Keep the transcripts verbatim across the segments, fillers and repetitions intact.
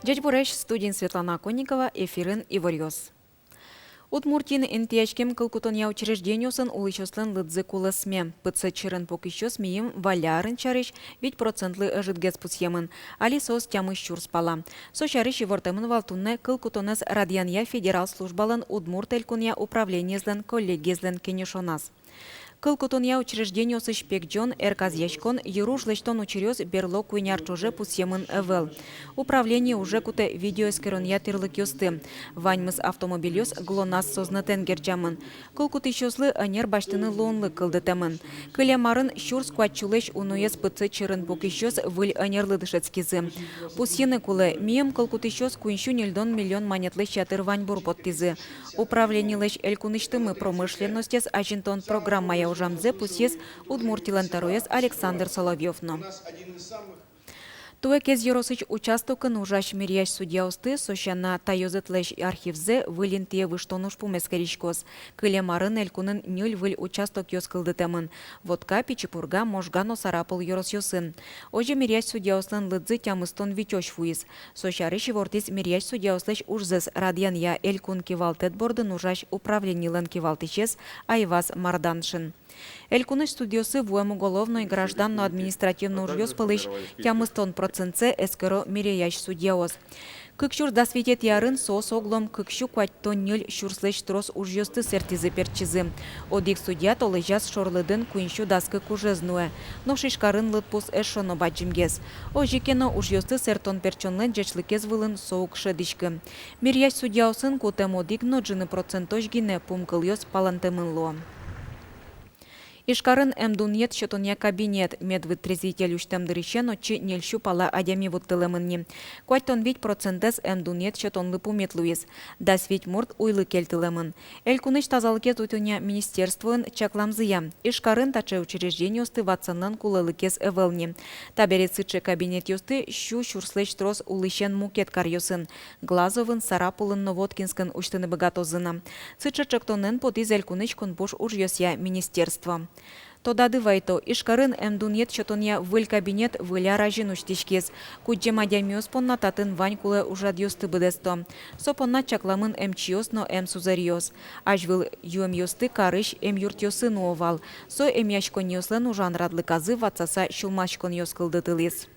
Ӟечбуресь! Студиын Светлана Оконникова, эфирын иворъёс. Удмуртиын интыяськем кылкутонъя учреждениосын улӥсьёслэн лыдзы кулэсме. Пытсэт сьӧрын пукисьёс мийым валлям арын сярысь вить процентлы ӧжытгес пусъемын. Али соос тямыс сюрс пала. Со сярысь ивортэмын вал туннэ кылкутонэз радъянъя федерал службалэн Удмурт Элькунъя управлениезлэн коллегиезлэн кенешоназ. Кылкутонъя учреждениосысь пегӟон, эрказъяськон, йыруж лэсьтон учыръёс берло куинь ар ӵоже пусъемын ӧвӧл. Управление уже кутэ видеоэскеронъя тӥрлыкъёсты. Ваньмыз автомобильёс ГЛОНАСС сӧзнэтэн герӟамын. Кылкутӥсьёслы ӧнер басьтыны луонлык кылдытэмын. Кылем арын сюрс куать сюлэсь уноез пытсэт сьӧрын пукисьёс выль ӧнерлы дышетскизы. Пусйыны кулэ, мийым кылкутӥсьёс куинь сю ньыльдон миллион манетлэсь ятыр ваньбур поттӥзы. Управленилэсь элькунысьтымы промышленностез азинтон программая ужамзэ пусйиз Удмуртилэн тӧроез Александр Соловьёв но. Туэ Кез ёросысь участокын ужась миръясь судьяосты, со сяна, та ёзэтлэсь архивзэ выль интые выжтон ужпум эскериськоз. Кылем арын элькунын ньыль выль участокъёс кылдытэмын: Вотка, Пичи Пурга, Можга но Сарапул ёросъёсын. Озьы миръясь судьяослэн лыдзы тямыстон витёзь вуиз. Со сярысь ивортӥз миръясь судьяослэсь ужзэс радъянъя элькун кивалтэт бордын ужась управленилэн кивалтӥсез Айваз Марданшин. Элькунысь судъёсы вуэм уголовной, граждан но административной ужъёс пӧлысь тямыстон процентсэ эскеро миръясь судьяос. Кык сюрс дас витетӥ арын соос оглом кык сю куатьтон ньыль сюрслэсь трос ужъёсты сэрттӥзы-пертчизы. Одӥг судья толэзяз шорлыдын куинь сю дас кык ужез нуэ. Нош Ижкарын лыдпус эшшо но бадӟымгес. Озьы ке но, ужъёсты сэрттон-пертчонлэн ӟечлыкез вылын со уг шӧдӥськы. Миръясь судьяосын кутэм одӥг но ӝыны процентозь гинэ пумкылъёс палэнтэмын луо. Ижкарын эмдунъет сётонъя кабинет. Медвытрезвитель усьтэм дырысен отчы ньыль сю пала адями вуттылэмын ни. Куатьтон вить процентэз эмдунъет сётонлы пумит луиз. Дас вить мурт уйлы кельтылэмын. Элькунысь тазалыкез утёнъя министерствоын чакламзыя, Ижкарын таӵе учреждениосты ватсанлэн кулэлыкез ӧвӧл ни. Табере сыӵе кабинетъёсты сю сюрслэсь трос улӥсен мукет каръёсын, Глазовын, Сарапулын но Воткинскын усьтыны быгатозы на. Сыӵе ӵектонэн потӥз элькунысь кунпуш ужъёсъя министерство. Тодады вайто, Ижкарын эмдунъет сётонъя выль кабинет выль ар азьын усьтӥськиз. Кудӟем адямиос понна татын вань кулэ ужрадъёсты быдэсто. Со понна чакламын эмчиос но эмсузэръёс. Азьвыл юэмъёсты карысь эмъюртъёсы нуо вал. Со эмъяськонниослэн ужан радлыказы ватсаса сюлмаськонъёс кылдытылӥз.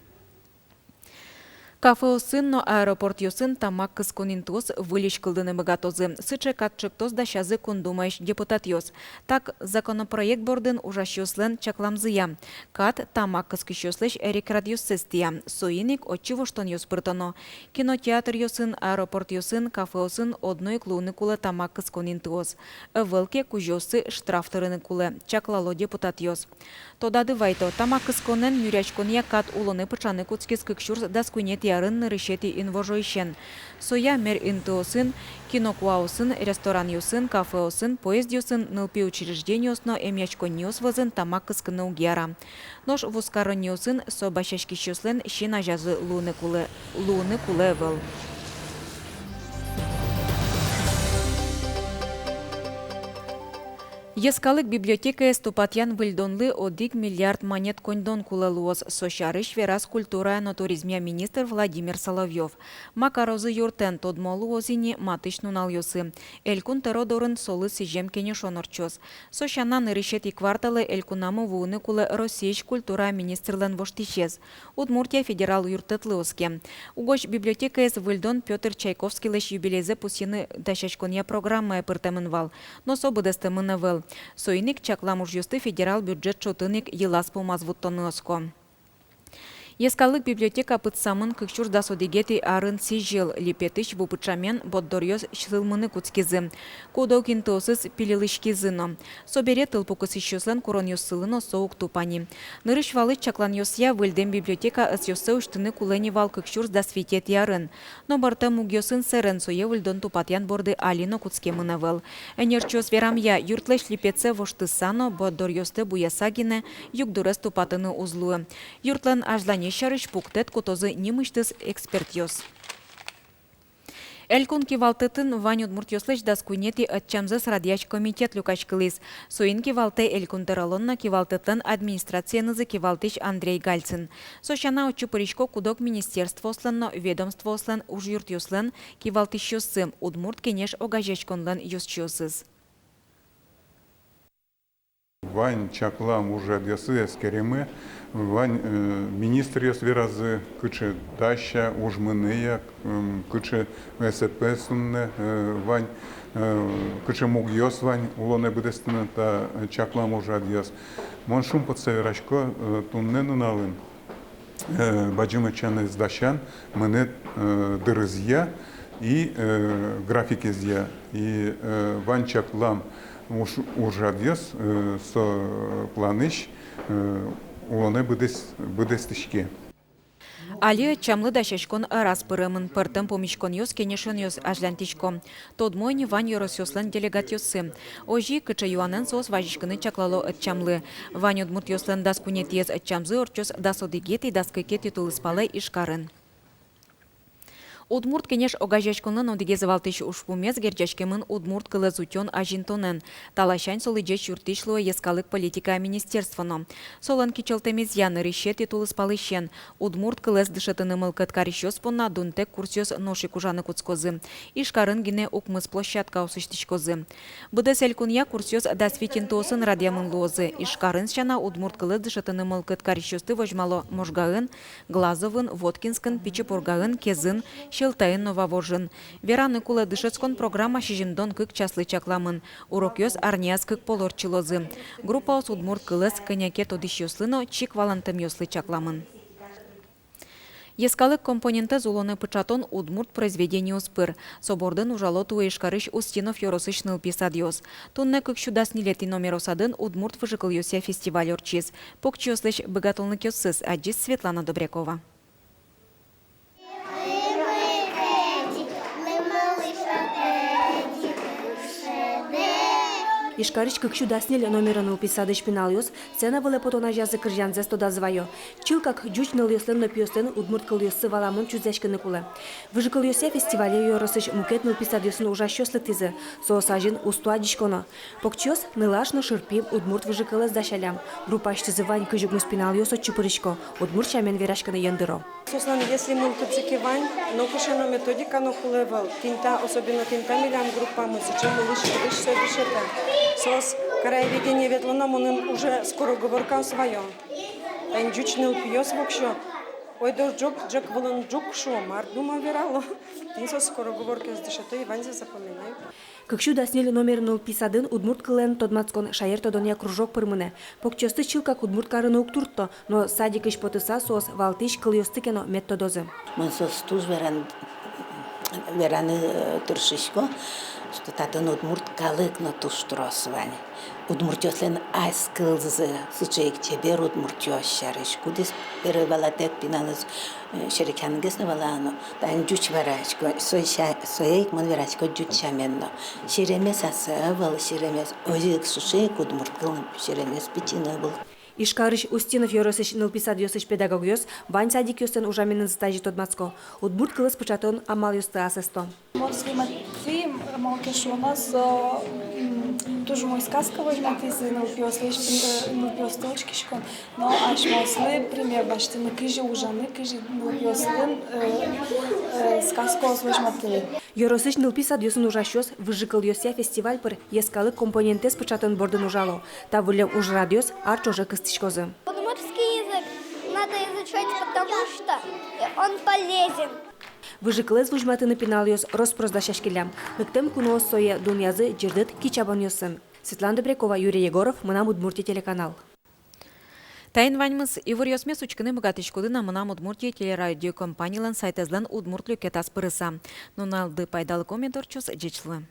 Кафеосын но аэропортъёсын тамак кыскон интыос выльысь кылдыны быгатозы. Сыӵе кат ӵектос дасязы Кун Думаысь депутатъёс. Так, законопроект бордын ужасьёслэн чакламзыя, кат тамак кыскисьёслэсь эрикрадъёссэс тӥя. Соин ик отчы воштонъёс пыртоно. Кинотеатръёсын, аэропортъёсын, кафеосын одно ик луыны кулэ тамак кыскон интыос. Ӧвӧл ке, кузёосты штраф тырыны кулэ, чаклало депутатъёс. Тодады вайто, тамак кысконэн нюръяськонъя кат улонэ пыӵаны кутскиз кык сюрс дас куинетӥ арын нырысетӥ инвожоысен. Соя мер интыосын, кинокуаосын, ресторанъёсын, кафеосын, поездъёсын, нылпи учреждениос но эмъяськонниос вӧзын тамак кыскыны уг яра. Нош вузкаронниосын со басьяськисьёслэн син азязы луыны кулэ, луыны кулэ ӧвӧл. Йӧскалык библиотекаез тупатъян-выльдонлы одӥг миллиард манет коньдон кулэ луоз. Со сярысь вераз культурая но туризмъя министр Владимир Соловьёв. Ма карозы юртэн, тодмо луоз ини матысь нуналъёсы. Элькун тӧро дорын солы сӥзем кенешон ортчоз. Со сяна, нырысетӥ кварталэ элькунамы вуыны кулэ Россиысь культурая министрлэн воштӥсез. Удмуртия федерал юрттэтлы оске. Угось библиотекаез выльдон Пётр Чайковскийлэсь юбилейзэ пусйыны дасяськонъя программае пыртэмын вал, но со быдэстэмын ӧвӧл. Соин ик чаклам ужъёсты федерал бюджет чотын ик йылаз-пумаз вуттыны оско. Йӧскалык библиотека пытсамын кык сюрс дас одӥгетӥ арын сӥзьыл. Липетысь ву пыӵамен борддоръёс сылмыны кутскизы. Куд-ог интыосыз пилилыськизы но. Собере тылпу кысӥсьёслэн куронъёссылы но со уг тупа ни. Нырысь валысь чакланъёсъя, выльдэм библиотека ӧсъёссэ усьтыны кулэ ни вал кык сюрс дас витетӥ арын. Но бӧртэм мугъёсын сэрен сое выльдон-тупатъян борды али но кутскемын ӧвӧл. Ӧнерчиос верамъя, юртлэсь липетсэ воштыса но борддоръёстэ буяса гинэ югдурез тупатыны уз луы. Юртлэн азьланез сярысь пуктэт кутозы нимысьтыз экспертъёс. Элькун кивалтэтын вань удмуртъёслэсь дас куинетӥ ӧтчамзэс радъясь комитет люкаськылӥз. Соин кивалтэ Элькун тӧролэн но кивалтэтэн администрациенызы кивалтӥсь Андрей Гальцин. Со сяна, отчы пырисько куд-ог министерствоослэн но ведомствоослэн ужъюртъёслэн кивалтӥсьёссы, «Удмурт кенеш» огазеяськонлэн ёзчиосыз. Вань чаклам ужрадъёсыз эскеремын, вань, э, министръёс веразы, кыӵе дася, уж мынэ-а, м, кыӵе эсэпэ сунне, э, вань, э, кыӵе мугъёс вань улонэ быдэстыны та, э, чаклам ужрадъёс. Мон шумпотыса верасько, э, туннэ нуналын э, бадӟым ӧтчанэз дасян мынэ, э, дырызъя и, э, графикезъя. И, э, вань чаклам уж-, ужрадъёс, э, со планысь, э, улонэ быдэс-, быдэстӥське. Али ӧтчамлы дасяськон ӧраз пыремын, пӧртэм пумиськонъёс, кенешонъёс азьланьтӥсько. Тодмо ини вань ёросъёслэн делегатъёссы. Озьы ик, кыӵе юанэн соос вазиськыны чаклало ӧтчамлы. Вань удмуртъёслэн дас куинетӥез ӧтчамзы ортчоз дас одӥгетӥ, дас кыкетӥ тулыспалэ Ижкарын. «Удмурт кенеш» огазеяськонлэн одӥгез валтӥсь ужпумез герӟаськемын удмурт кылэз утён, азинтонэн. Та ласянь со лыдӟись юрттӥсь луэ йӧскалык политикая министерство но. Солэн кичӧлтэмезъя, нырысетӥ тулыспалысен удмурт кылэз дышетыны мылкыд карисьёс понна дунтэк курсъёс нош ик ужаны кутскозы. Ижкарын гинэ укмыс площадка усьтӥськозы. Быдэс элькунъя курсъёс дас вить интыосын радъямын луозы. Ижкарын сяна удмурт кылэз дышетыны мылкыд карисьёсты возьмало Можгаын, Глазовын, Воткинскын, Пичи Пургаын, Кезын, Сьӧлтаын но Вавожын. Вераны кулэ, дышетскон программа сизьымдон кык часлы чакламын. Урокъёс арняяз кык пол ортчылозы. Группаос удмурт кылэз кӧня ке тодӥсьёслы но чик валантэмъёслы чакламын. Йӧскалык компонентэз улонэ пыӵатон удмурт произведениос пыр. Со бордын ужало туэ Ижкарысь Устинов ёросысь нылпи садъёс. Туннэ кык сю дас ньылетӥ номеро садын удмурт выжыкылъёсъя фестиваль ортчиз. Покчиослэсь быгатонлыкъёссэс адӟиз Светлана Добрякова. Ижкарысь кык сю дас ньыль номеро нылпи садысь пиналъёс сцена вылэ потон азязы кырӟанзэс тодазы ваё. Чылкак ӟуч нылъёслэн но пиослэн удмурт кылъёссы валамон чузъяськыны кулэ. Выжыкылъёсъя фестивале ёросысь мукет нылпи садъёсын ужасьёс лыктӥзы. Соос азьын усто адӟиськоно. Покчиос нылаш но шырпи удмурт выжыкылэз дасяллям. Группаысьтызы вань кызь укмыс пиналъёс отчы пырисько, удмурт сямен вераськыны ӧндыро. Соослэн если мылкыдзы ке вань, нокыӵе но методика но кулэ ӧвӧл. Тӥни та, особенно тӥни та милям группамы сыӵе мылысь-кыдысь сое дышетэ. Соос краеведение ветло но, мыным уже скороговоркаос ваё. Тани ӟуч нылпиос воксё: ойдо ӝӧк, ӝӧк вылын ӝук шуо, мар, думаю, верало. Тӥни соос скороговоркаез дышето и ваньзэ запоминают. Кык сю дас ньыль номеро нылпи садын удмурт кылэн тодматскон шаертодонъя кружок пыр мынэ. Покчиосты чылкак удмурт карыны уг туртто, но садикысь потыса соос валтӥсь кылъёсты ке но мед тодозы. Мон соосты туж веран-, вераны, э, тыршисько, что татын удмурт калык но туж трос вань. Удмуртъёслэн ас кылзы, сыӵе ик чебер удмуртъёс сярысь. Кудӥз первой валатэк пиналыз, э, серекъянгес но валано, тани ӟуч верасько, со ся-, сое ик мон верасько ӟуч сямен но. Серемес ассэ ӧвӧл, серемес, озьы ик сыӵе ик удмурт кыл серемес пичи но ӧвӧл. Ижкарысь Устинов ёросысь нылпи садъёсысь педагогъёс вань садикъёслэн ужаменызы тазьы тодматско, удмурт кылэз пыӵатон амалъёсты асэсто. Мон снимать, малы ке шуоно, со, м, туж умой сказка возьматӥз нылпиослэсь, э, нылпиосты учкиськон, но асьмеослы пример басьтыны, кызьы ужаны, кызьы нылпиослы, э, э, сказкаос возьматыны. Ёросысь нылпи садъёсын ужасьёс выжыкылъёсъя фестиваль пыр йӧскалык компонентэз пыӵатон бордын ужало. Та выллем ужрадъёс ар ӵоже кыстӥськозы. Удмуртский язык надо изучать, потому что он полезен. Выжыкылэз возьматыны пиналъёс рос-прос дасяськиллям. Лыктэм куноос сое дунъязы ӟырдыт кичабонъёсын. Светлана Добрякова, Юрий Егоров, «Мынам Удмуртие» телеканал. Таин ваньмыз. Иворъёсмес учкыны быгатӥськоды на «Мынам Удмуртие» телерадиокомпанилэн сайтэзлэн удмурт люкетаз пырыса. Нуналды пайдалыко мед ортчоз, ӟеч луэ.